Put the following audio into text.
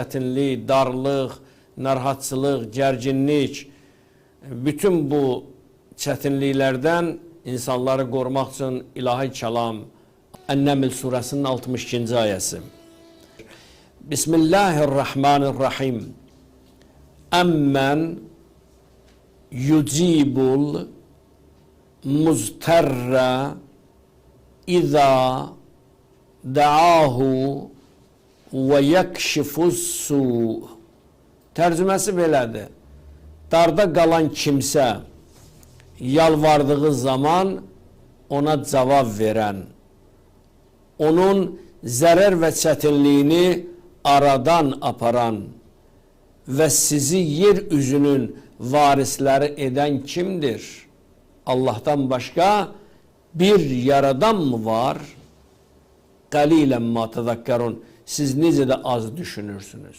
Çətinlik, darlıq, narahatçılıq, gərginlik, bütün bu çətinliklərdən insanları qorumaq üçün ilahi kəlam Ən-Nəml surəsinin 62-ci ayəsi. Bismillahirrahmanirrahim. Əmmən yucibul muzterra iza da'ahu və yekşifus-su. Tərcüməsi belədir. Darda qalan kimsə yalvardığı zaman ona cavab verən, onun zərər və çətinliyini aradan aparan və sizi yer üzünün varisləri edən kimdir? Allahdan başqa bir yaradan mı var? Qalilən ma tezəkkerun. Siz necə də az düşünürsünüz.